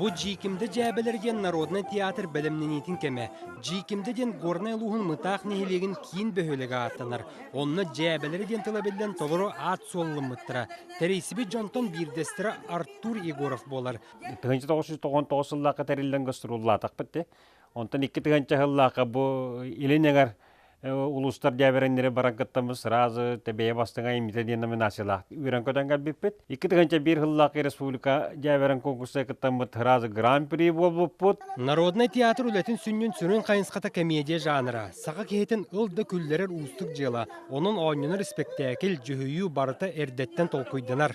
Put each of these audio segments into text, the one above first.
Бу Дьиикимдэ дьээбэлэрэ диэн народнай театр бэлэмнэниитин кэмэ. Дьиикимдэ диэн Горнай улууһун Мытаах нэһилиэгин киин бөһүөлэгэ ааттанар. Онно дьээбэлэрэ диэн тыла биллэн толору аат суолламмыттара. Тэрийсибит дьонтон биирдэстэрэ Артур Егоров буолар. 1999 сыллаахха тэриллэн гастроллаатахпыт дии. Онтон 2000 сыллаахха бу Илин эҥэр улуустар дьээбэрэннэри баран кыттаммыт сразу тэбэйэ бастыҥа имитэ диэн номинациялаах үөрэн-көтөн кэлбиппит. 2001 сыллаах республика дьээбэрэн конкурса кыттаммыт сразу гран-при буолбуппут. Народнай театр үлэтин сүнньүн сүрүн хайысхата комедия жанра. Саха киһитин ыл да күллэрэр уустук дьыала. Онон оонньонор испэктээкил, дьүһүйүү барыта эрдэттэн толкуйданар.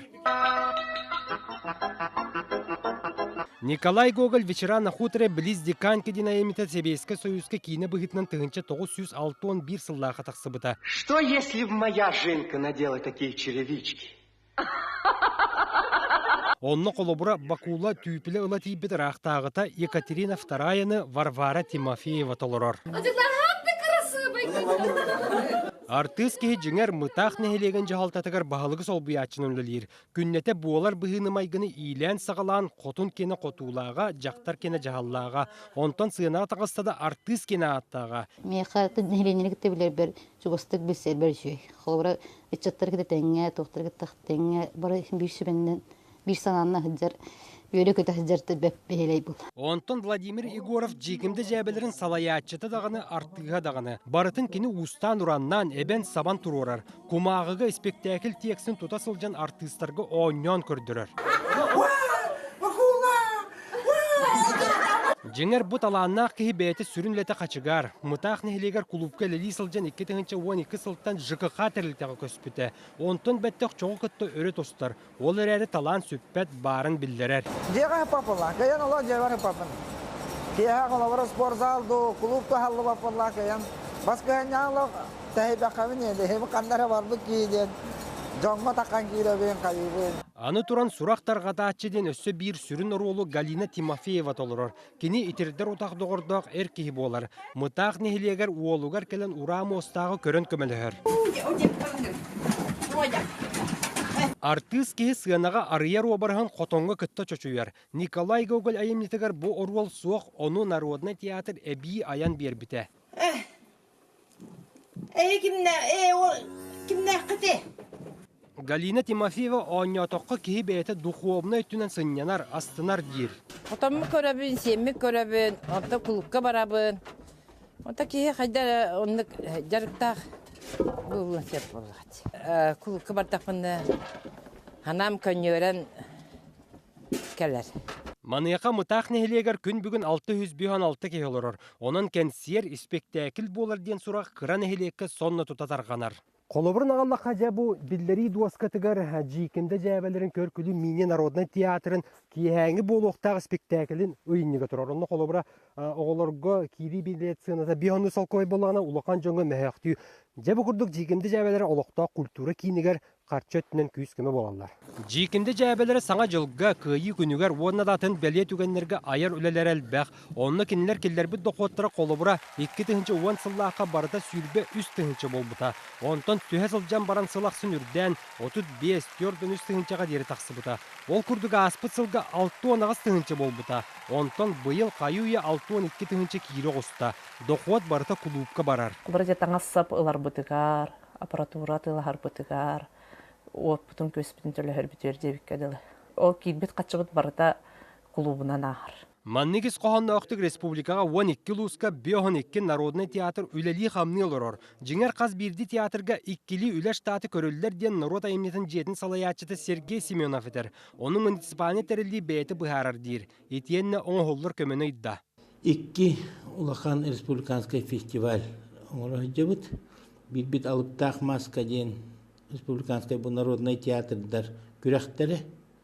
Николай Гоголь «Вечера на хуторе близ Диканьки» диэн айымньыта Сэбиэскэй Союзка киинэ быһыытынан 1961 сыллаахха тахсыбыта. Что, если б моя Женька надела такие черевички? Онно холобура Бакула түүпүлэ ыла тиийбит ыраахтааҕыта Екатерина Втораяны Варвара Тимофеева толорор. Артыыс киһи дьиҥэр Мытаах нэһилиэгин дьаһалтатыгар баһылыгы солбуйааччынан үлэлиир. Күннэтэ буолар быһыыны-майгыны иилээн-саҕалаан хотун киэнэ хотуулааҕа, дьахтар киэнэ дьаһаллааҕа, онтон сыанаҕа таҕыста да артыыс киэнэ ааттааҕа. Миэхэ нэһилиэнньэни кытта билэрбэр чугастык билсэрбэр үчүгэй. Холобура, ыччаттары кытта тэҥҥэ, туохтары кытта тэҥҥэ бары биир сүбэннэн биир санаанан сылдьар, үөрэ-көтө сылдьар бэһиэлэй буолар. Онтон Владимир Егоров Дьиикимдэ дьээбэлэрин салайааччыта даҕаны, артыыһа даҕаны. Барытын кини уустаан-ураннаан, эбэн-сабан туруорар. Кумааҕыга испэктээкил тиэксин тута сылдьан артыыстарга оонньоон көрдөрөр. Дьиҥэр, бу талааннаах киһи бэйэтэ сүрүн үлэтэ хачыгаар. Мытаах нэһилиэгэр кулуупка үлэлии сылдьан 2012 сылтан ЖКХ тэрилтэҕэ көспүтэ. Онтон бэттэх чоҕу кытта өрө тустар. Ол эрээри талаан сүппэт баарын биллэрэр. Дьиэҕэ ыппаппыллаах, кыайан олох дьиэбэр ыппаппын. Киэһэ холобура спортзал дуу, кулууп туһаллыбаппыллаах кыайан бас кыһанньаҕа олох тэһийбэххэбин иэдэһим ханна эрэ барбыт киһи диэн дьоҥҥо таххан киирэбин, хайыыбын. Аны туран сурах тарҕатааччы диэн өссө биир сүрүн оруолу Галина Тимофеева толорор. Кини итирдэр утах доҕордоох эр киһи буолар. Мытаах нэһилиэгэр уолугар кэлэн ураа муостааҕы көрөн көмөлөһөр. Артыыс киһи сыанаҕа арыйар уобараһын хотоҥҥо кытта чочуйар. Николай Гоголь айымньытыгар бу оруол суох, ону народнай театр эбии айан биэрбитэ. Эһи кимнэ ээ ол кимнээххитий? Галина Тимофеева оонньоотоххо киһи бэйэтэ духуобунай өттүнэн сынньанар, астынар диир. Хотомму көрөбүн, сиэммин көрөбүн, онтон кулуупка барабын. Онто киһи хайда эрэ оннук дьарыктаах буолуон сөп буоллаҕа. Кулуупка бардахпына санаам көнньүөрэн кэлэр. Маныаха Мытаах нэһилиэгэр күн бүгүн 656 киһи олорор. Онон кэнсиэр, испэктээкил буолар диэн сурах кыра нэһилиэккэ сонно тута тарҕанар. Холобурун аҕаллахха дьэ бу биллэрии дуоскатыгар Дьиикимдэ дьээбэлэрин көр-күлүү мини народнай театрын киэһээҥи буолуохтаах испэктээкилин ыйынньыга турар. Онно холобура оҕолорго киирии билиэт сыаната 5 солкуобай буоллаҕына улахан дьоҥҥо мөһөөхтүү. Дьэ бу курдук Дьиикимдэ дьээбэлэрэ олохтоох культура киинигэр харчы өттүнэн күүс-көмө буолаллар. Дьиикимдэ дьээбэлэрэ Саҥа дьылга, Кыайыы күнүгэр уонна да атын бэлиэ түгэннэргэ айар үлэлэрэ элбэх. Онно кинилэр киллэрбит дохуоттара холобура 2010 сыллаахха барыта 23 тыһыынча буолбута. Онтон түһэ сылдьан баран сыл ахсын үрдээн 35, 43 тыһыынчаҕа диэри тахсыбыта. Ол курдук ааспыт сылга 68 тыһыынча буолбута. Онтон быйыл хайыы-үйэ 62 тыһыынча киирэ оҕуста. Дохуот барыта кулуупка барар. Вроде таҥас-сап ыларбытыгар, аппаратура атыылаһарбытыгар, уоппутун-күөспүтүн төлөһөрбүтүгэр диэбиккэ дылы. Ол киирбит хаччыбыт барыта кулуубунан ааһар. Маннык ис хоһоонноохтук республикаҕа 12 улууска 52 народнай театр үлэлии-хамныы олорор. Дьиҥэр хас биирдии театрга иккилии үлэ штаты көрүллэр диэн норуот айымньытын дьиэтин салайааччыта Сергей Семенов этэр. Ону муниципальнай тэриллии бэйэтэ быһаарар диир. Итиэннэ оҥоһуллар көмөнү ыйда. Икки улахан республиканскай фестиваль оҥоро сылдьабыт. Биирбит Алыптаах мааска диэн республиканскай бу народнай театрдар күрэхтэрэ.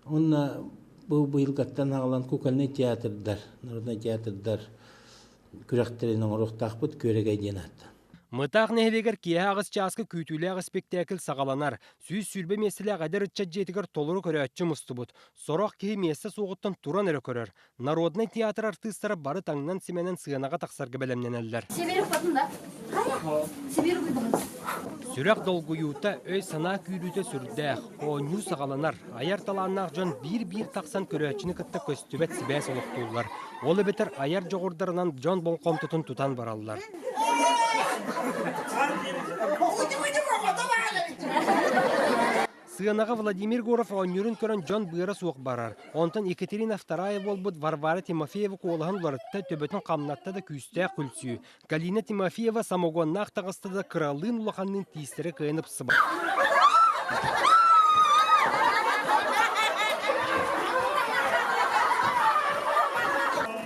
Уонна бу быйылгаттан аҕалан кукольнай театрдар, народнай театрдар күрэхтэрин оҥоруохтаахпыт Күөрэгэй диэн ааттаан. Мытаах нэһилиэгэр киэһэ аҕыс чааска күүтүүлээх испиктээкил саҕаланар. 120 миэстэлээх эдэр ыччат дьиэтигэр толору көрөөччү мустубут. Сорох киһи миэстэ суоҕуттан туран эрэ көрөр. Народнай театр артыыстара бары таҥнан-симэнэн сыанаҕа тахсарга бэлэмнэнэллэр. Сүрэх долгуйуута, өй-санаа күүрүүтэ сүрдээх. Оонньуу саҕаланар. Айар талааннаах дьон биир-биир тахсан көрөөччүнү кытта көстүбэт сибээс олохтууллар. Ол эбэтэр айар дьоҕурдарынан дьон болҕомтотун тутан бараллар. Сыанаҕа Владимир Егоров оонньуурун көрөн дьон быара суох барар. Онтон Екатерина Вторая буолбут Варвара Тимофеева куолаһын уларытта, төбөтүн хамнатта да күүстээх күлсүү. Галина Тимофеева самогоннаах таҕыста да кыралыын улаханныын тиистэрэ кыайан ыпсыбат.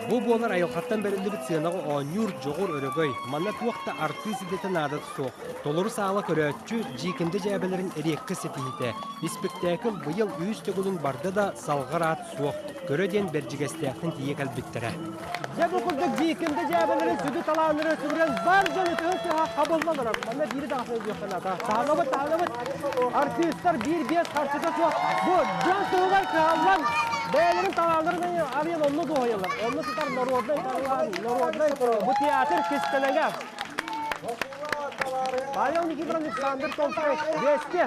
Бу буолар айылҕаттан бэриллибит сыанаҕа оонньуур дьоҕур өрөгөй. Манна туох да артыыс идэтэ наадата суох. Толору саала көрөөччү Дьиикимдэ дьээбэлэрин эриэккэ ситиһиитэ. Испиктээкил быйыл үһүс төгүлүн барда да салҕар аат суох. Көрө диэн Бэрдьигэстээхтэн тиийэ кэлбиттэрэ. Дьэ бу курдук Дьиикимдэ дьээбэлэрин сүдү талааннарын сүгүрэн бар дьон ытыһын тыаһа хабылла олорор. Манна биири даҕаны өйдүөххэ наада. Таһынабыт, таһынабыт. Артыыстар биир-биэс харчыта суох. Бу дьон туһугар кыһаллан бэйэлэрин талааннарын арыйан онно дуоһуйаллар. Онно сытар народнай талаан, народнай бу театр кистэлэҥэ. Павел Никифоров, Александр Толстой, Вести.